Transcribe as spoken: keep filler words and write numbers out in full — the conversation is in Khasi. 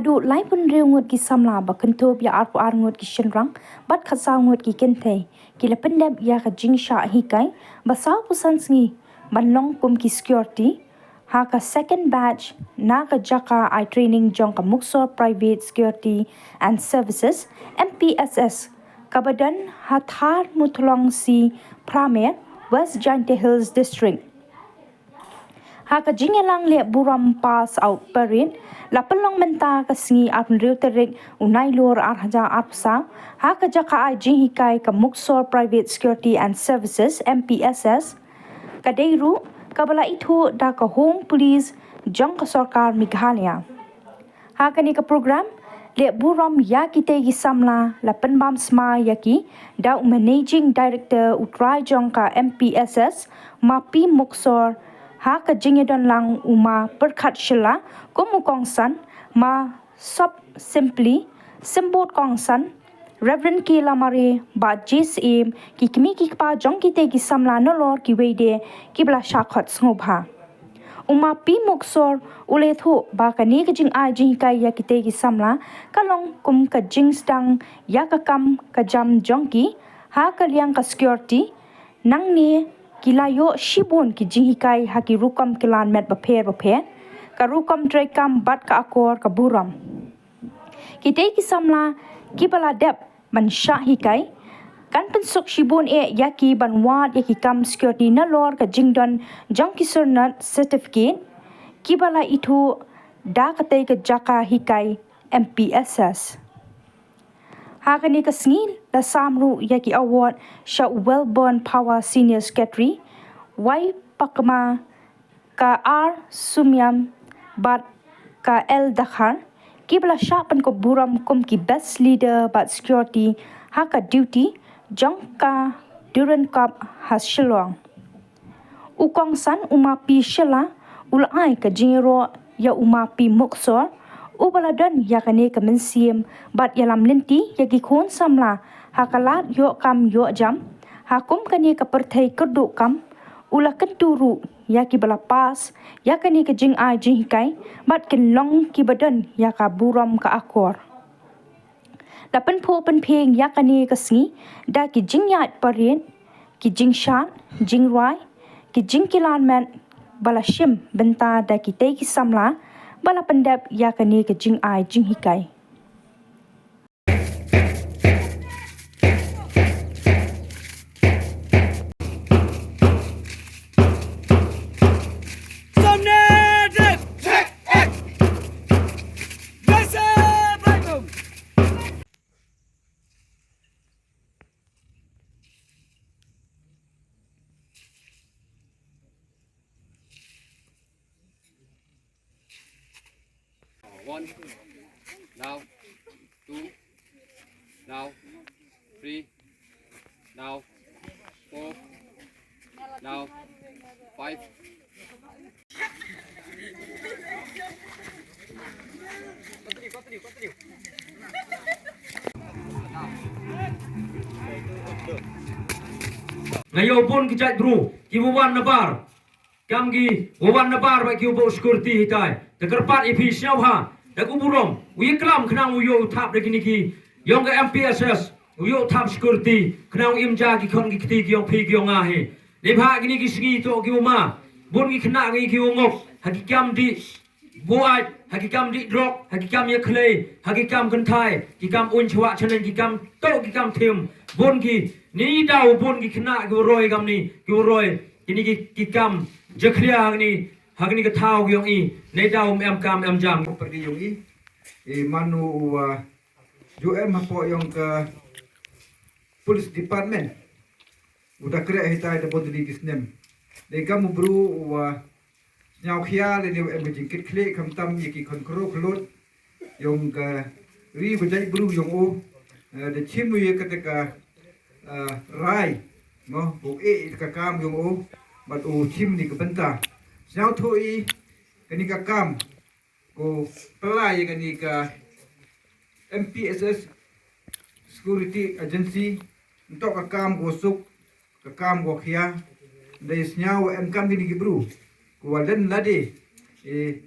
Duh laiphew hynriew ngut ki samla ba kynthup ïa arphew ar ngut ki shynrang bad khatsaw ngut ki kynthei ki la pyndep ïa ka jingshah hikai ba sawphew san sngi ban long kum ki security ha ka second batch na ka jaka ai training jong ka Muxor Private Security and Services, M P S S, kaba don ha Thar Muthlong C, Pramer, West Jaintia Hills District. Ha ka jingïalang leh burom pass out parade la pynlong mynta ka sngi arphew hynriew tarik u Nailur ar hajar arphew saw ha ka jaka ai jinghikai ka Muxor Private Security and Services, M P S S, ka dei ruh kaba la ithuh da ka Home Police jong ka sorkar Meghalaya. Ha kane ka program leh burom ïa kitei ki samla la pynbam sma ïa ki da u Managing Director u trai jong ka M P S S, Ma P Muxor, ha ka jingïadon lang u Ma Pyrkhat Shylla kum u kongsan, Ma Sop Simply, symbud kongsan, Reverend K Lamare bad J C M, ki kmie ki kpa jong kitei ki samla nalor kiwei de kiba la shah khot sngewbha. U Ma P Muxor u la ïathuh ba kane ka jingai jinghikai ïa kitei ki samla ka long kum ka jingsdang ïa ka kam ka jam jong ki ha ka liang ka security, nangne ki la ïoh shibun ki jinghikai ha ki rukom kilan met bapher bapher, ka rukom treikam bad ka akor ka burom. Kitei ki samla kiba la dep ban shah hikai kan pynsuk shibun eh ïa ki ban wad ïa ki kam security nalor ka jingdon jong ki syrnod certificate kiba la ithuh da katei ka jaka hikai M P S S. Ha kane ka sngi la sam ruh ïa ki award sha u Wellborn Power Senior Secretary, Wai Pakma, ka R Sumyam bad ka L Dakhar, kiba la shah pynkup burom kum ki best leader bad security ha ka duty jong ka Durand Cup ha Shillong. U kongsan u Ma P Shylla u la ai ka jingïaroh ïa u Ma P Muxor uba la don ïa kane ka mynsiem bad ïalam lynti ïa ki khun samla ha ka lad ïoh kam ïoh jam ha kum kane ka pyrthei kyrduh kam. U la kyntu ruh ïa kiba la pass ïa kane ka jingai jinghikai bad kin long kiba don ïa ka burom ka akor. La pynphuh pynphieng ïa kane ka sngi da ki jingïaid parade, ki jingshad, jingrwai, ki jingkilan met ba la shim bynta da kitei ki samla ba la pyndep ïa kane ka jingai jinghikai. One. Now. Two. Now. Three. Now. Four. Now. Five. Nga ïoh bun ki jait bru kiba wan nabar. Kam ki wa wan nabar ba ki u bok security hitai. Te kyrpad ïa phi sngewbha da ka burom u ïa klam khnang u ïoh u thap da kini ki ïong ka M P S S, u ïoh u thap security khnang u im ja ki khon ki kti ki ïong phi ki ïong nga hi. Neibhah kini ki sngi to ki u ma bun ki khynnah ki u ngop ha ki kam dih buaid, ha ki kam dih drok, ha ki kam ïa khlei, ha ki kam kynthai, ki kam un chwa chanen, ki kam to ki kam thim. Bun ki ni daw bun ki khynnah ki u roi kam ni ki u roi kini ki, ki kam jakhlia ni ha kini ka thaw ki ïong i. Nei daw em kam em jam. Pyrdi ïong i. I manu u, uh, ju em hapoh ïong ka police department. U da kreh hitai da bun dini ki snem. Dei kam u bru u, uh, sñiaw khia le ni u em ka jingkit khlieh khamtam ïa ki khon kro khlut. Ïong ka ri ba jait bru ïong u, eh, da chim u ïa kata ka, eh, rai, no, u eh ka kam ïong u, bad u chim ni ka bynta. Sñiaw thoh i, kani ka kam, ko pela ïa kani ka M P S S Security Agency, ntok ka kam ko suk, ka kam ko khia, dei sñiaw em kam kini ki bru, ko wa len lade, eh,